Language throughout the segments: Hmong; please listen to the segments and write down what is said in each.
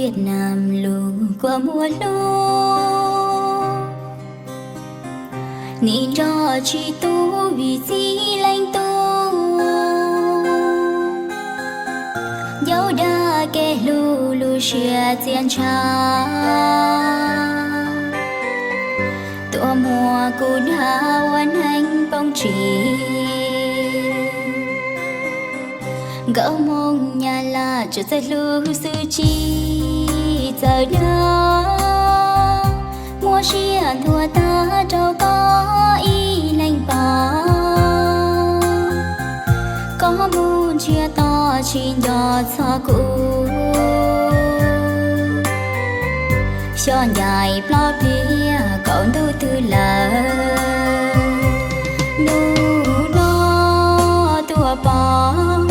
Vietnam lug kua muag hlub, nim nrog tsis tu vim txij leej tub. Ncauj dag kev hlub lub siab txiaj ntsha, tua muag kuv dag ua neeg poob tsis. Nkauj Hmoob Nyab Laj tsuas txawj hlub xwb tsis txawj dag, muab siab ntuag tag rau koj ib leeg pom. Koj mus ntsiag to tsis nco txog kuv, xyov ncaim ploj pliag kaum ntuj twg lawm. Hnub no tuaj pom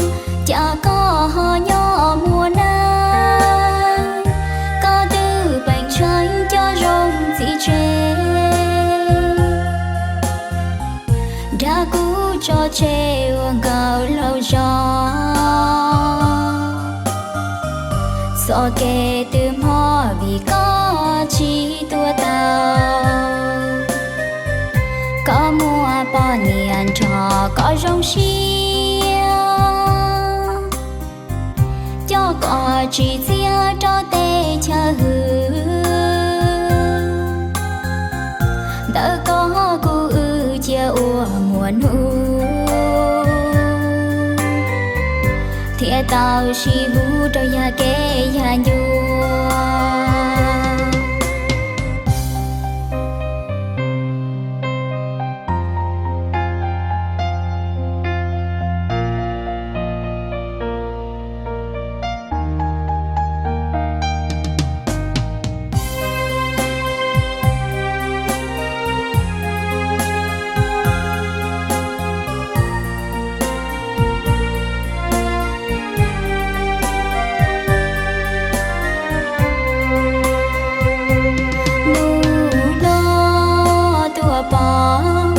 cas koj ho nyob muaj neeg, koj twb peem ntshai cov zoo txiv tseg, dag kuv tso tseg ua nkauj laug zog. Txoj kev twb mob vim koj tsis tuaj tau, koj muaj poj niam nrog koj zoo siab, coj koj tsim txiaj rau teb chaws hwv. Ntawm koj kuv wb cia ua muaj hnub, thiaj tau sib hlub rau yam kev yam ncua. Hnub no tuaj pom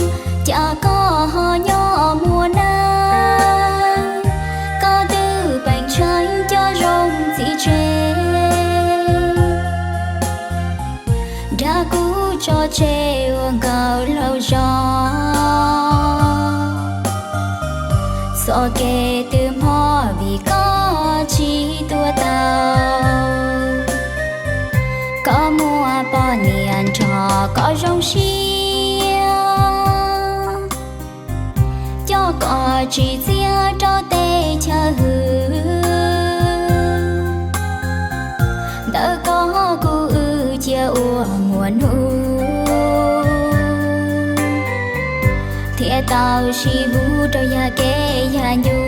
cas koj ho nyob muaj neeg, koj twb peem ntshai cov zoo txiv tseg, dag kuv tso tseg ua nkauj laug zog. Txoj kev twb mob vim koj tsis tuaj tau, koj muaj poj niam nrog koj zoo siab, coj koj tsim txiaj rau teb chaws hwv. Ntawm koj kuv wb cia ua muaj hnub, thiaj tau sib hlub rau yam kev yam ncua.